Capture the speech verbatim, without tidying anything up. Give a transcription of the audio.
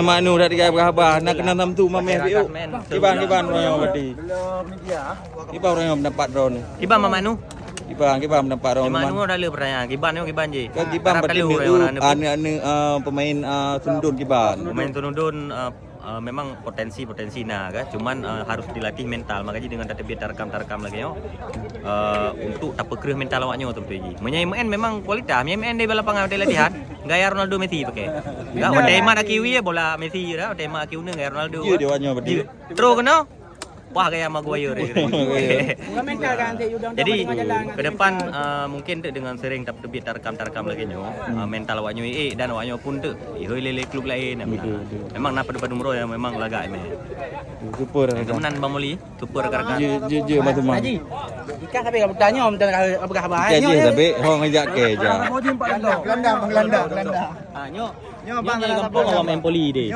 Mak Nu dak tiga berhaba, nak kena enam tu mameh piuk. Kiban, kiban orang yang berarti. Kiban orang yang pendapat drone ni. Kiban Mak Nu. Kiban, kiban pendapat drone. Mak Nu dah le pertanyaan. Kiban yo kiban je. Kan kiban berarti ni anak-anak uh, pemain uh, Sundun kiban. Pemain Sundun uh, uh, memang potensi-potensi na kan. Cuman uh, harus dilatih mental. Makanya dengan tateubiet tarekam-tarekam lagi yo. Uh, untuk tapeukreue mental awak nyoe tu betul ji. Menyai main memang kualitas. Menyai main dari lapangan dari latihan. Gaya Ronaldo Messi pakai. Enggak, watèe mat aki wie bola Messi je dah, watèe mat aki une gaya Ronaldo. Dia dia awak nyoe berarti. Terus kena. Wah gaya Maguire. Jadi ke depan uh, mungkin tu dengan sering tateubiet tarekam-tarekam lagi nyoe, uh, mental awak nyoe eh dan awak nyoe pun tu. Ihoi lele klub lain. Memang na padu-padu meuroi yang memang lagak meh. Super. Kemudian Bang Moli, super rakan-rakan. Je je je Mas Umar. Haji. Ikan sampai kat petang nyoe, minta apa khabar? Ikan je sampai hong ajak ke je. Belanda, Belanda, Belanda. Ha nyoe. Nyoe bang salah satu. Awak main poli deh.